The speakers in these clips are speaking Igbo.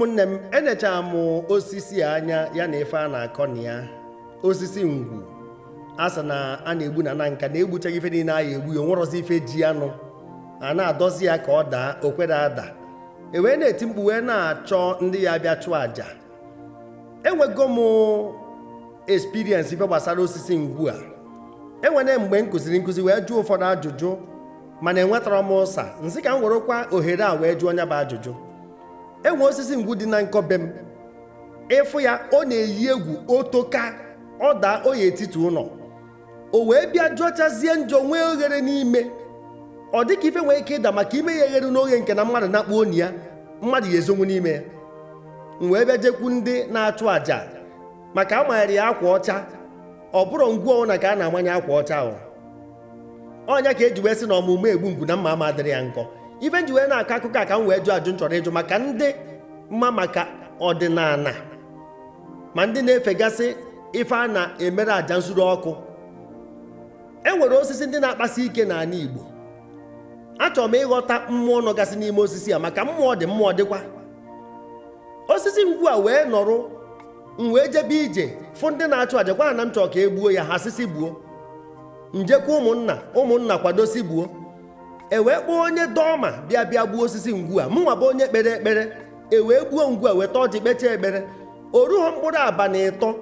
Ụmụnne m, enechara m osisi a anya ya na ife a na-akọ na ya, osisi ngwu a sị na a na-egbu na Nanka na-egbuchaghị ife niile a ya egbu ya, onwerọzi ife ji anụ a na-adọzi ya ka ọ daa, o kwere ada. E wee na-eti mkpu wee na-achọ ndị ya bịa chụọ àjà. Enwego m experience ife gbasara osisi ngwu a. Enwere mgbe m kụziri nkụzi wee jụọ ụfọdụ ajụjụ, mana enwetara m ụsa nsị ka m werekwa ohere a wee jụọ onye bụ ajụjụ. Enwe osisi ngwu dị na nkọbe m, ịfụ ya ọ na-eyi egwu, otoka ọ daa oyi etiti ụlọ, o wee bịa jụọchazie njọ, nwee oghere n'ime. Ọ dịka ife nwere ike ịda maka ime ya eghere n'oghe nke na mmadụ na-akpụ oni ya, mmadụ ya ezonwu n'ime ya. M wee bịa jekwu ndị na-achụ àjà maka amanyere ya akwa ọcha. Ọ bụrụ ngwu ọwụna ka a na-amanye akwa ọcha ahụ, ọnya ka eji wee sị na ọmụmụ egbu ngwu na mma ama adịrị ya nkọ. Ife nji wee na-akọ akụkọ a ka m wee jụọ ajụ m chọrọ ịjụ maka ndị mma maka ọdịnala, ma ndị na-efegasị ife a na-emere àjà nsuru ọkụ. E nwere osisi ndị na-akpasi ike n'ala Igbo. Achọrọ m ịghọta mmụọ nọgasị n'ime osisi a, maka mmụọ dị, mmụọ dịkwa. Osisi ngwu a wee nọrọ, m wee jebe ije fụ ndị na-achụ àjà, gwa ha na m chọrọ ka e gbuo ya, ha sisi gbuo. Njekwa ụmụnna, ụmụnna kwadosi gbuo. E wee kpọọ onye dọma bịa bịa gbuo osisi ngwu a. Mụnwa bụ onye kpere ekpere, e wee gbuo ngwu a, weta ọjị kpechaa ekpere. O rughọ mkpụrụ abalị 3,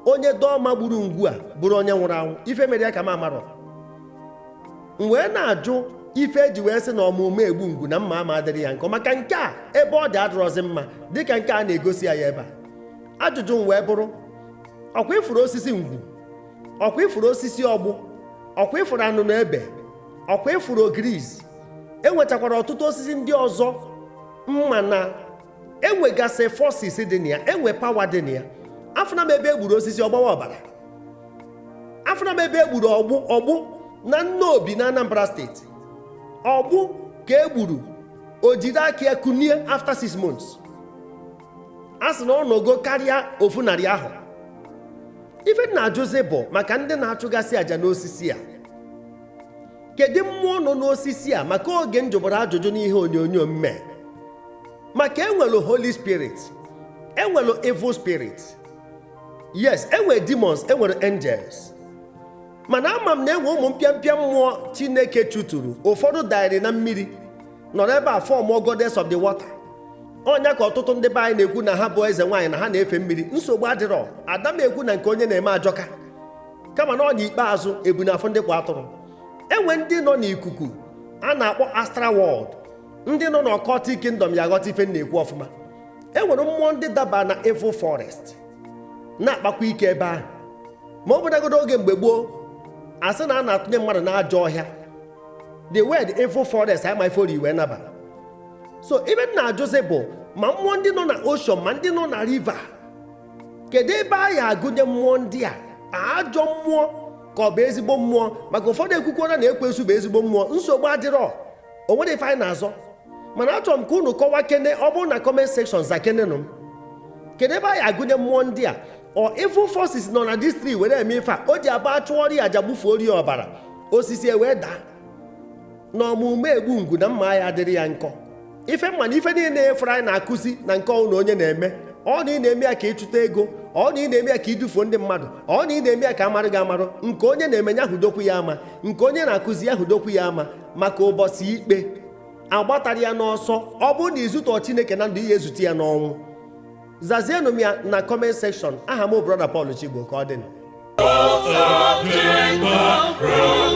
onye dọma gburu ngwu a bụrụ onye nwụrụ anwụ. Ife mere ya ka m amarọ. M wee na-ajụ ife eji wee sị na ọmụmụ egbu ngwu na mma ama adịrị ya nkọ, maka nke a ebe ọ dị adịrọzi mma dịka nke a na-egosi ya ebe a. Ajụjụ m wee bụrụ, ọkwa ifuru osisi ngwu, ọkwa ifuru osisi ọgbụ, ọkwa ifuru anụnụ ebe, ọkwa ifuru ogiriz, enwechakwara ọtụtụ osisi ndị ọzọ mma na enwegasị forces dị na ya, enwe power dị na ya. Afụna m ebe egburu osisi ọgbawa ọbara, afụna m ebe egburu ọgbụ, ọgbụ na Nnobi na Anambra steeti, ọgbụ ka egburu, o jide aka ya kunie after 6 months. A sị na ọ nọgo karịa 100 ahụ. Ife m na-ajụzi bụ maka ndị na-achụgasị àjà n'osisi a, kedu mmụọ nọ n'osisi a? Maka oge m jụbara ajụjụ n'ihe onyonyo mme, maka enwelu Holy Spirit, enwelu evil spirit, yes, enwere demons, enwere angels, mana ama m na enwe ụmụ mpịampịa mmụọ Chineke chụturu. Ụfọdụ daịrị na mmiri nọrọ ebe a form goddess of the water. Ọnya ka ọtụtụ ndị be anyị na-ekwu na ha bụ eze nwaanyị, na ha na-efe mmiri. Nsogbu adịrọ, ada m ekwu na nke onye na-eme ajọka, kama na ọ n'ikpeazụ ebu n'afọ ndị kwa atụrụ. Enwe ndị nọ n'ikuku a na-akpọ astral world, ndị nọ n'occultic kingdom ya aghọta ife m na-ekwu ọfụma. Enwere mmụọ ndị daba na evil forest na-akpakwa ike ebe ahụ. Ma ọ bụdagodo oge mgbe gboo, a sị na a na-atụnye mmadụ n'ajọ ọhịa, the word evil forest ama ife ori wee naba. So ibe m na-ajụzi bụ, ma mmụọ ndị nọ na ocean, ma ndị nọ na river, kedu ebe a ya agụnye mmụọ ndị a? Ajọ mmụọ ka ọ bụ ezigbo mmụọ? Maka ụfọdụ ekwukwara na ekwensu bụ ezigbo mmụọ. Nsogbu adịrọ, o nwere ife anyị na-azọ, mana achọrọ m ka unu kọwa kene. Ọ bụrụ na comment section zakenenụ m, kedu ebe anyị agụnye mmụọ ndị a? Ọ evil forces nọ na district were eme ife a o ji aba achụọrọ ya aja, gbufuo ya ọbara, osisi ewee daa na ọmụmụ egbu ngwu na mma ya adịrị ya nkọ. Ife mma na ife niile efere anyị na-akụzi na nke ọnwụ na onye na-eme ọ na ị na-eme ya ka ịchụta ego, ọ na ị na-eme ya ka idufuo ndị mmadụ, ọ na ị na-eme ya ka amarụ gị amarụ. Nke onye na-eme ya hụdokwu ya ama, nke onye na-akụzi ya hụdokwu ya ama, maka ụbọchị ikpe agbatara ya n'ọsọ. Ọ bụrụ na izutọ Chineke na ndụ, ihe ezute ya n'ọnwụ. Zazienụ m ya na comment section. Aha m, Brother Paul Chigbo. Ka ọ dị. Gods of Jacob, rule.